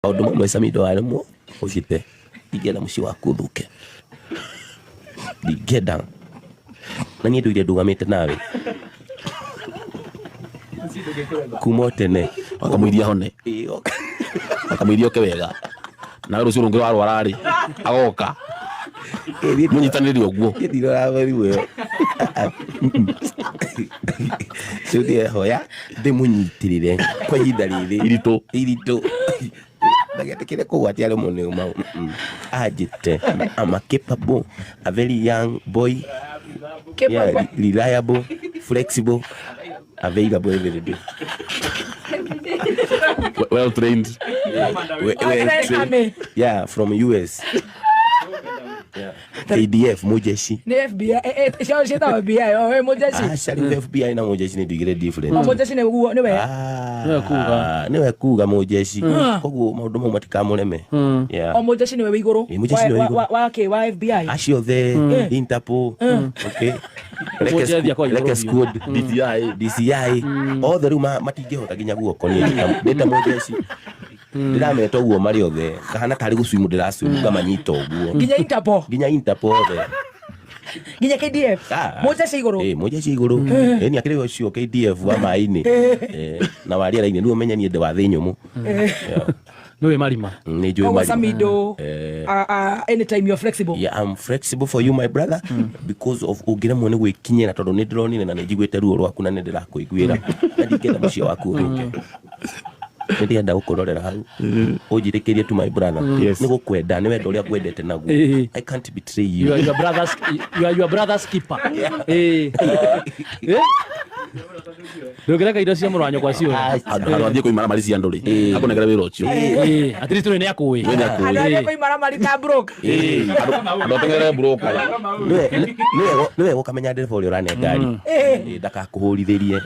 Maũndũ mamwe Samido waremwo ũcite, ndingĩenda mũciĩ waku ũthũke, ndingĩenda, na niĩ ndũire ndũgamĩte nawe kuma o tene. Wakamũiria hone, wakamũiria oke wega, nawe rũciũ rũngĩ warwara rĩ, agoka mũnyitanĩre ũguo. Niĩ ndiroraga mĩrimũ ĩyo. Rĩu ndĩrehoya ndĩmũnyitĩrĩre kwa ihinda rĩrĩ iritũ. Iritũ, ndagetĩkĩre kũgwatia rĩmwe nĩ mau anjĩte. I'm a capable, a very young boy, yeah, reliable, flexible, available every day. Well trained. Well trained. Yeah, from US, yeah. KDF, mujeshi. Nĩ FBI, cio ciĩtagwo FBI, o we mũjeshi. Aca, rĩu FBI na mujeshi nĩ ndigire different. O mũjeshi nĩ guo nĩwe. Ah, Nĩwe kuga. Nĩwe kuga mũjeshi, koguo maũndũ mau matikamũreme. Yeah. O mũjeshi nĩwe wĩ igũrũ. Ĩ, mũjeshi nĩwe Wa- igũrũ. wa kĩ, wa FBI? Acio othe, Interpol, okay. Reke Mũjeshi akoragwo Reke igũrũ. squad. DCI. DCI othe rĩu matingĩhota nginya guoko. Niĩ ndĩ ta mũjeshi, ndĩrameta ũguo marĩ othe, ngahana tarĩ gũcwimu ndĩracwimu, ngamanyita ũguo. Nginya Interpol? Nginya Interpol othe. Nginya KDF? Ah. Mũjeshi igũrũ. Ĩ, mũjeshi igũrũ. Ĩ, nĩ akĩrĩ ũcio KDF wa maĩ-inĩ na wa rĩera-inĩ. Rĩu ũmenye niĩ ndĩ wa thĩ nyũmũ. Yeah. Nĩ wĩ marima. Nĩ njũĩ Koguo marima. Samido, anytime you're flexible. Yeah, I'm flexible for you, my brother, because of ũngĩremwo nĩ gwĩkinyĩra, tondũ nĩ ndĩronire na nĩ njiguĩte ruo rwaku na nĩ ndĩrakũiguĩra na ndingĩenda mũciĩ waku ũthũke. Nĩ ndĩrenda gũkũrorera hau ũnjĩtĩkĩrie tu, my brother. Yes. Nĩ gũkwenda, nĩ wendo ũrĩa ngwendete naguo. I can't betray You you. are your brother's, you are your brother's keeper. Eh. Ndũngĩreka indo cia mũrũ wa nyũkwa ciũre. Handũ athiĩ kũimara mari cia andũ rĩ, akũnengere wĩra ũcio. At least ũyũ nĩ akũĩ. We nĩ akũĩ. Andũ arĩa kũimaramari ta broke. Andũ ateng'erere broker. Nĩ wega ũkamenya ndereba ũrĩa ũrane ngari. Ndakakũhũrithĩrie.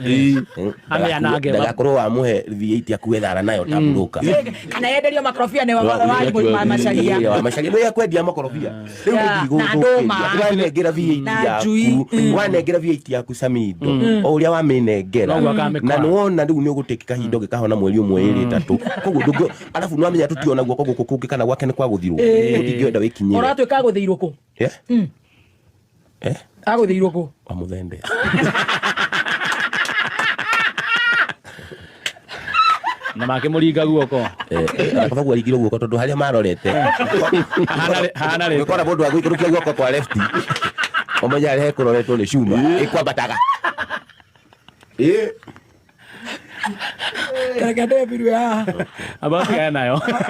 Amĩanange. Ndagakorwo wamũhe V8 akue thara nayo ta broker. Kana yenderio makorobia nĩ wa macaria. Macaria nĩ akwendia makorobia rĩu. Yeah, na ndũma. Wanengera V8 Na yaku, njui. Wanengera V8 yaku, Samido, o ũrĩa wamĩnengera Noguo akamĩkora. na nĩwona rĩu nĩ ũgũtĩki kahinda ũngĩkahona mweri ũmwe, ĩrĩ, ĩtatũ, koguo ndũngĩ arabu nĩwamenya tũtiona guoko gũkũ kũngĩ kana gwake nĩ kwa gũthirwo, ũtingĩenda wĩkinyĩre. Ũratuĩka agũthĩirwo kũ? Yeah? Eh? Agũthĩirwo kũ? Wa mũthembe. Na makĩmũringa guoko. Akabagwo aringirwo guoko tondũ harĩa marorete Hana rĩ. ũgĩkora mũndũ agũikũrũkia guoko kwa left, ũmenye harĩa hekũroretwo nĩ cuma ĩkwambataga. Reke ndĩmbirwe haha. Amba ũtigane nayo.